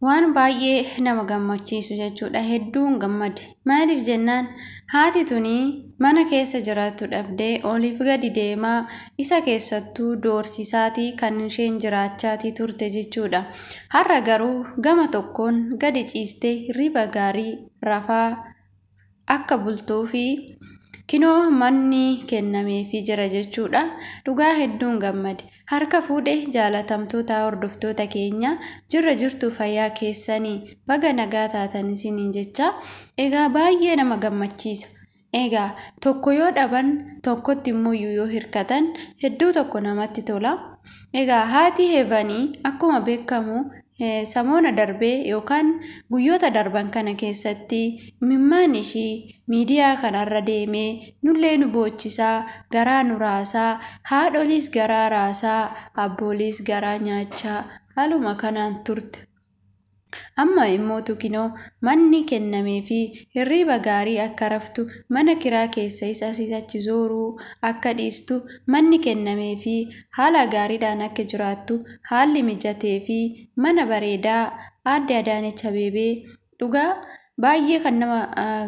Waan baay'ee nama gammachiisu jechuudha. Hedduun gammade. Maaliif jennaan, haati tuni mana keessa jiraattu dhabdee oliif gadi deemaa, isa keessattuu doorsisaatii kan isheen jiraachaatii turte jechuudha. Har'a garuu gama tokkoon gadi ciistee hirriba gaarii rafaa akka bultuu fi kinoo manni kennameefii jira jechuudha. Dhugaa hedduun gammade. Harka fuudhe jaalatamtoota hordoftoota keenya, jirra jirtu, fayyaa keessanii, baga nagaa taatan isiniin jecha. Egaa baay'ee nama gammachiisa. Egaa tokko yoo dhaban tokkotti immoo yoo hirkatan hedduu tokko namatti tola. Egaa haati Heevanii akkuma beekamu samoona darbee yookaan guyyoota darban kana keessatti imimmaan ishii miidiyaa kanarra deemee nullee nu boochisaa, garaa nu raasaa, haadholiis garaa raasaa, abbooliis garaa nyaachaa haaluma kanaan turte. Amma immoo kinoo manni kennamee fi hirriba gaarii akka raftu, mana kiraa keessa isa asii achi zooruu akka dhiistu manni kennamee fi haala gaariidhaan akka jiraattu haalli mijatee fi mana bareedaa aadde Adaanech Abeebee dhugaa baay'ee kan nama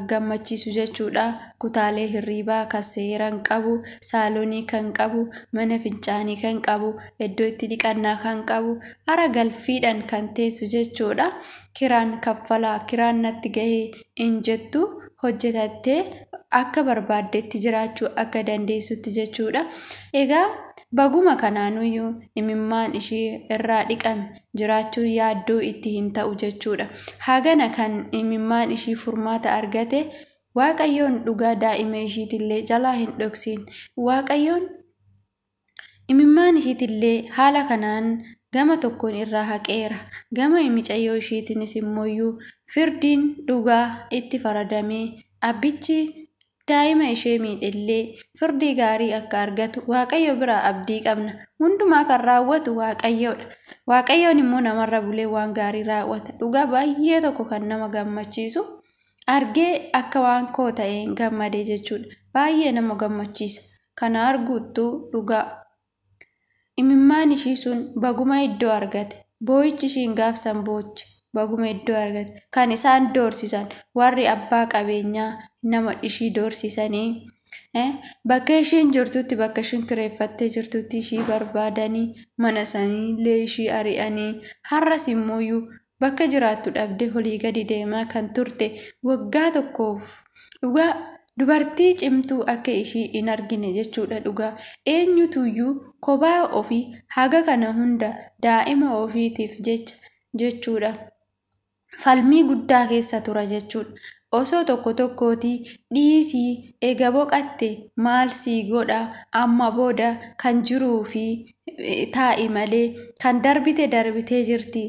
gammachiisu jechuudha. Kutaalee hirribaa kan seeraan qabu, saalonii kan qabu, mana fincaanii kan qabu, iddoo itti dhiqannaa kan qabu, hara galfiidhaan kan teessu jechuudha. Kiraan kaffalaa, kiraan natti gahee hin jettu, hojjetattee akka barbaaddetti jiraachuu akka dandeessutti jechuudha. Egaa baguma kanaanuyyuu imimmaan ishee irraa dhiqame, jiraachuun yaaddoo itti hin ta'u jechuudha. Hagana kan imimmaan ishii furmaata argate, Waaqayyoon dhugaa daa'ima ishiitillee jalaa hin dhoksin. Waaqayyoon imimmaan ishiitillee haala kanaan gama tokkoon irraa haqeera. Gama micayyoo ishiitiinis immooyyuu firdiin dhugaa itti faradamee abbichi daa'ima ishee miidhellee firdii gaarii akka argatu Waaqayyo biraa abdii qabna. Hundumaa kan raawwatu Waaqayyoodha. Waaqayyoon immoo namarra bulee waan gaarii raawwata. Dhugaa baay'ee tokko kan nama gammachiisu argee akka waan koo ta'een gammadee jechuudha. Baay'ee nama gammachiisa. Kana arguuttuu dhugaa. Imimmaan ishii sun baguma iddoo argate. Boo'ichi ishiin gaafsan booche baguma iddoo argate. Kan isaan doorsisan warri abbaa qabeenyaa nama ishii doorsisanii, bakka ishiin jirtutti, bakka ishiin kireeffattee jirtutti ishii barbaadanii, mana isaaniillee ishii ari'anii, har'as immooyyuu bakka jiraattu dhabdee olii gadi deemaa kan turte waggaa tokkoof. Dhugaa dubartii cimtuu akka ishii hin argine jechuudha dhugaa. Eenyutuyyuu kophaa ofii haga kana hunda daa'ima ofiitiif jecha jechuudha. Falmii guddaa keessa tura jechuudha. Osoo tokko tokkootii dhiisii, eega boqatte maal sii godha, amma booda kan jiruu fi taa'i malee kan darbite darbitee jirti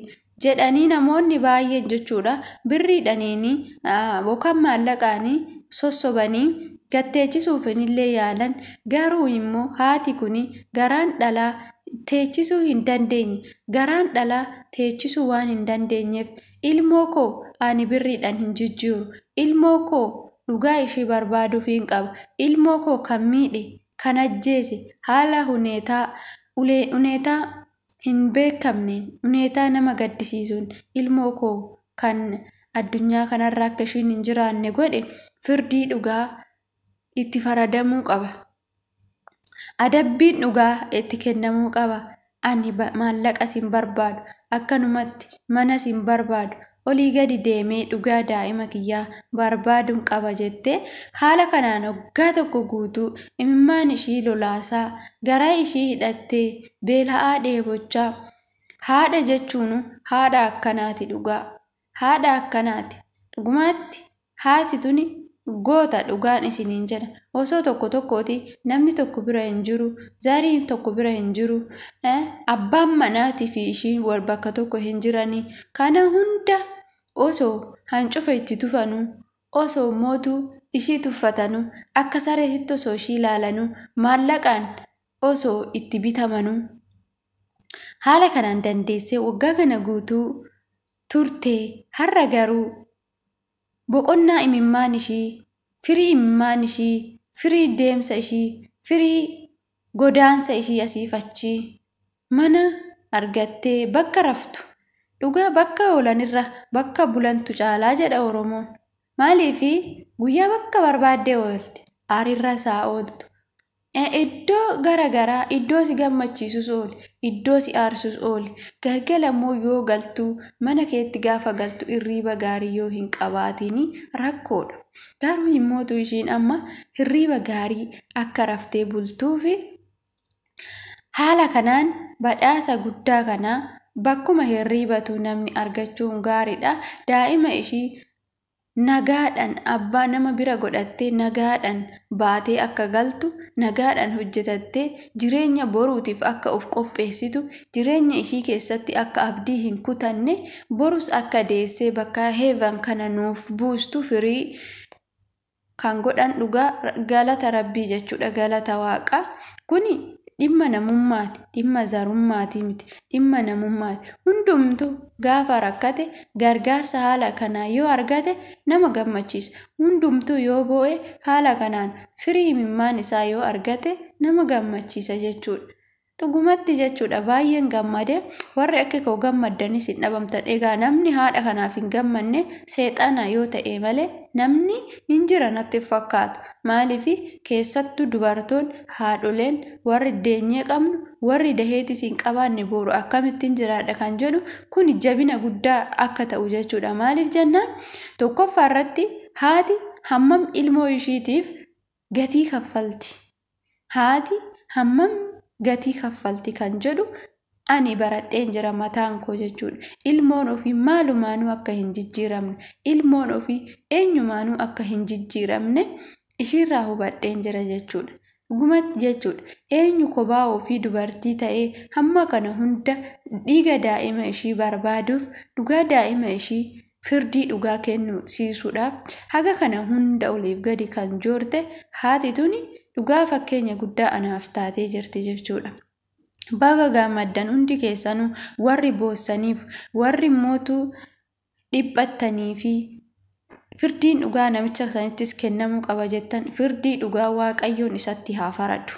jedhanii namoonni baay'een jechuudha. Birriidhaniini yookaan maallaqaanii sossobanii gatteechisuuf illee yaalan, garuu immoo haati kun garaan dhalaa teechisuu hin dandeenye. Garaan dhalaa teechisuu waan hin dandeenyeef, ilmoo koo ani birriidhaan hin jijjiiru, ilmoo koo dhugaa ishee barbaaduuf hin qaba, ilmoo koo kan miidhe, kan ajjeese, haala huneetaa hin beekamne, huneetaa nama gaddisiisuun ilmoo koo kan addunyaa kanarra akka ishiin hin jiraanne godhe firdii dhugaa itti faradamuu qaba. Adabbiin dhugaa itti kennamuu qaba. Ani maallaqas hin barbaadu, akkanumatti manas hin barbaadu, olii gadi deemee dhugaa daa'ima kiyyaa barbaaduun qaba jettee haala kanaan waggaa tokko guutuu imimmaan ishii lolaasaa, garaa ishii hidhattee beela'aa dheebochaa. Haadha jechuun haadha akkanaati dhugaa. Haadha akkanaati. Dhugumaatti haati tuni goota dhugaan isiniin jedha. Osoo tokko tokkooti namni tokko bira hin jiru, zariin tokko bira hin jiru, abbaan manaatii fi ishiin wal bakka tokko hin jiranii. Kana hunda osoo hancufa itti tufanuu, osoo mootuu ishii tuffatanuu, akka sareetitti osoo ishii ilaalanuu, maallaqaan osoo itti bitamanuu, haala kanaan dandeessee waggaa kana guutuu turte. Har'a garuu boqonnaa imimmaan ishii, firii imimmaan ishii, firii deemsa ishii, firii godaansa ishii asiif achii mana argattee bakka raftu Dhugaa bakka oolanirra bakka bulantu caalaa jedha Oromoon. Maaliif guyyaa bakka barbaaddee oolti, aarirra isaa ooltu. Iddoo garaagaraa iddoo si gammachiisus ooli, iddoo si aarsus ooli. Galgala immoo yoo galtu mana keetti gaafa galtu hirriiba gaarii yoo hin qabaatiin rakkoodha. Garuu immootu ishiin amma hirriiba gaarii akka raftee bultuufi haala kanaan badhaasa guddaa kana bakkuma hirriibatu namni argachuun gaariidha. Daa'ima ishii nagaadhaan abbaa nama bira godhattee nagaadhaan baatee akka galtu, nagaadhaan hojjetattee jireenya boruutiif akka of qopheessitu, jireenya ishii keessatti akka abdii hin kutanne, borus akka deessee bakka heevan kana nuuf buustu firii kan godhan dhugaa galata rabbii jechuudha, galata waaqaa. Kuni dhimma namummaati, dhimma zarummaati miti, dhimma namummaati. Hundumtuu gaafa rakkate gargaarsa haala kanaa yoo argate nama gammachiisa. Hundumtuu yoo boo'e haala kanaan firii imimmaan isaa yoo argate nama gammachiisa jechuudha. Dhugumatti jechuudha, baay'een gammade. Warri akka koo gammaddanis hin dhabamtan. Egaa namni haadha kanaaf hin gammanne seexana yoo ta'e malee namni hin jira natti fakkaatu. Maaliif keessattuu dubartoonni, haadholeen, warri deenyee qabnu, warri daheetis hin qabaanne boru akkamittiin jiraadha kan jedhu kun jabina guddaa akka ta'u jechuudha. Maaliif jennaan, tokkoffaa irratti haati hammam ilmoo ishiitiif gatii kaffalti? Haati hammam gatii kaffalti kan jedhu ani baradheen jira mataan koo jechuudha. Ilmoon ofii maalumaanuu akka hin jijjiiramne, ilmoon ofii eenyumaanuu akka hin jijjiiramne ishiirraa hubadheen jira jechuudha. Dhugumatti jechuudha. Eenyu kophaa ofii dubartii ta'ee hamma kana hunda dhiiga daa'ima ishii barbaaduuf, dhugaa daa'ima ishii firdii dhugaa kennisiisuudhaaf haga kana hunda oliif gadi kan joorte haati tuni dhugaa fakkeenya guddaa anaaf taatee jirti jechuudha. Baga gammaddan hundi keessanuu, warri boossaniif, warri mootuu dhiphattanii fi firdiin dhugaa namicha sanittis kennamuu qaba jettan, firdii dhugaa Waaqayyoon isatti haa faradu.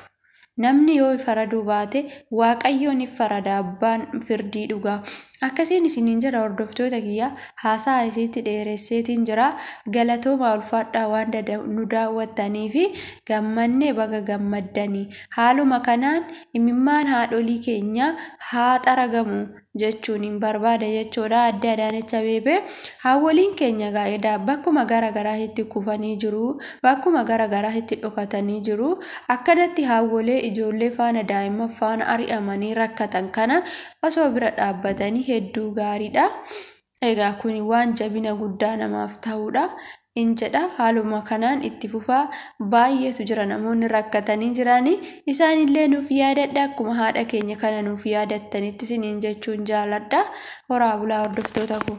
Namni yoo faraduu baate Waaqayyoon ni farada, abbaan firdii dhugaa. Akkasiin isiniin jira hordoftoota kiyyaa, haasaa isiitti dheeresseetiin jira. Galatooma, ulfaadhaa waan nu daawwattanii fi gammannee, baga gammaddanii. Haaluma kanaan imimmaan haadholii keenyaa haa xaragamu jechuun hin barbaada jechuudha. Adde Adaanech Abeebee, haawwoliin keenya gaa'eedha bakkuma gara garaa itti kufanii jiru, bakkuma gara garaa itti dhokatanii jiru. Akkanatti haawwolee ijoollee faana, daa'imman faana ari'amanii rakkatan kana osoo bira dhaabbatanii hedduu gaariidha. Egaa kun waan jabina guddaa namaaf ta'udha. In jedha, haaluma kanaan itti fufaa, baay'eetu jira namoonni rakkatanii jiranii, isaanillee nuuf yaadadha akkuma haadha keenya kana nuuf yaadattanitti isiniin jechuun jaaladha. Horaa bulaa hordoftoota koo.